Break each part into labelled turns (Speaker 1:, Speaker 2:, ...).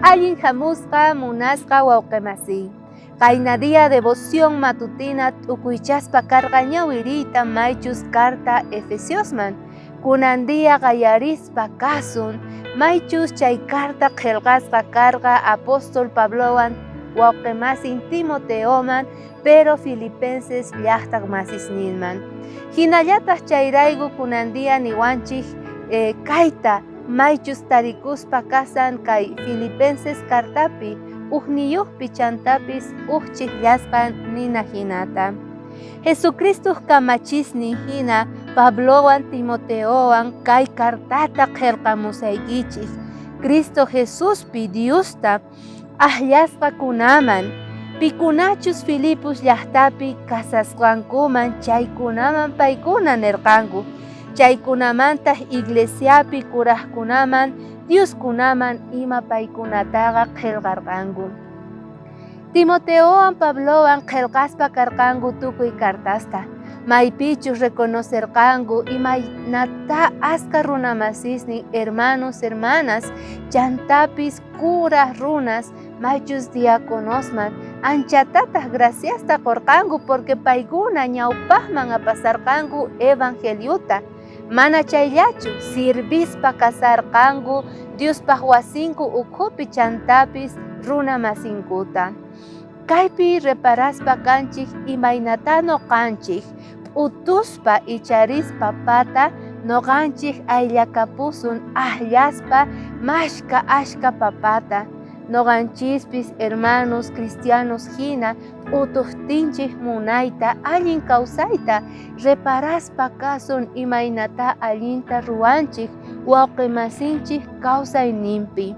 Speaker 1: Allin jamusqa munasqa wawqemasiy. Qayna día devoción matutina t'ukuychaspa karqa ñawiriyta maychus carta Efesiosman. Kunan día qallarispa kasun maychus chay carta qhelqasqa karqa apóstol Pablowan wawqemasin Timoteoman pero Filipenses llajtaj masisninman. Jinallataj chayrayku kunan día niwanchij kayta maychus tarikuspa kasan kay Filipenses cartapi ujniyojpi chantapis uj chijllasqa nina jinata. Jesucristoj kamachisnin jina Pablowan Timoteowan kay cartata qhelqamusaykichej Cristo Jesuspi Diosta ajllasqakunaman, pikunachus Filipos llajtapi kasasqankuman chaykunaman paykuna nerqanku, chaykunamantaj iglesiapi kurajkunaman, dioskunaman ima paykunataqa qhelqarqanku. Timoteowan Pablowan qhelqaspa karqanku tukuy cartasta, maypichus reconocerqanku imaynata aska runamasisnin hermanos, hermanas, chantapis kuraj runas maychus diaconosman anchatataj graciasta qorqanku porque paykuna ñawpajman apasarqanku evangeliota. Mana chayllachu, sirvispa kasarqanku Diospaj wasinku ukhupi chantapis runa masinkuta. Kaypi reparaspa kanchej imaynata noqanchej p'utuspa icharispa pata noqanchej ayllakapusun ajllaspa mashka ashka papata. Noqanchispis hermanos cristianos jina p'utojtinchej munayta allin kawsayta reparaspa kasun imaynata allinta ruwanchej wawqemasinchej kawsayninpi.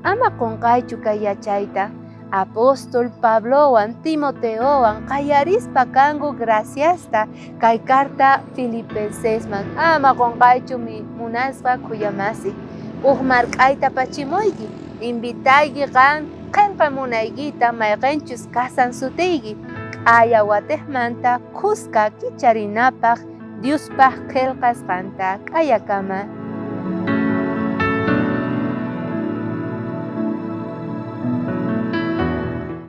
Speaker 1: Ama qonqaychu kay yachayta. Apóstol Pablowan Timoteowan qallarispa kanku graciasta kay carta Filipensesman. Ama qonqaychu mi munasqa khuyamasi. Uj mark'ayta pachimuyki, invitayki qan qhelqamunaykita mayqenchus kasan sutiyki, k'aya watejmanta khuska kicharinapaj Diospaj qhelqasqanta. K'ayakama.